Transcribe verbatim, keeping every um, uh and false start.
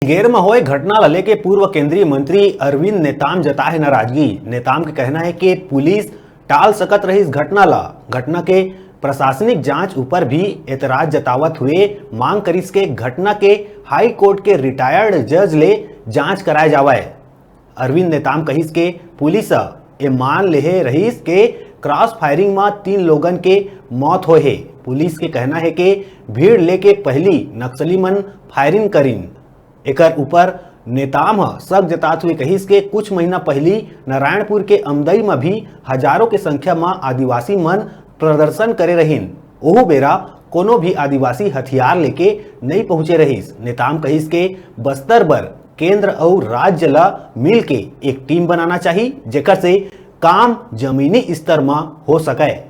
मुंगेर म होए घटना ल लेके पूर्व केंद्रीय मंत्री अरविंद नेताम जताए हे नाराजगी। नेताम के कहना हे कि पुलिस टाल सकत रहिस घटना ल। घटना के प्रशासनिक जांच ऊपर भी एतराज जतावत हुए मांग करिस के घटना के हाई कोर्ट के रिटायर्ड जज ले जांच कराए जावय। अरविंद नेताम कहिस के पुलिस ह ए मान लेहे रहिस के क्रॉस फायरिंग म तीन लोगन के मौत होए हे। पुलिस के कहना हे के भीड़ लेके पहली नक्सली मन फायरिंग करिन। एकर ऊपर नेताम ह शक जतात हुए कहिस के कुछ महीना पहली नारायणपुर के अमदई म भी हजारों के संख्या म आदिवासी मन प्रदर्शन करे रहिन। ओहू बेरा कोनो भी आदिवासी हथियार लेके नइ पहुंचे रहिस। नेताम कहिस के बस्तर बर केंद्र अउ राज्य ल मिल के एक टीम बनाना चाही, जेकर से काम जमीनी स्तर म हो सकय।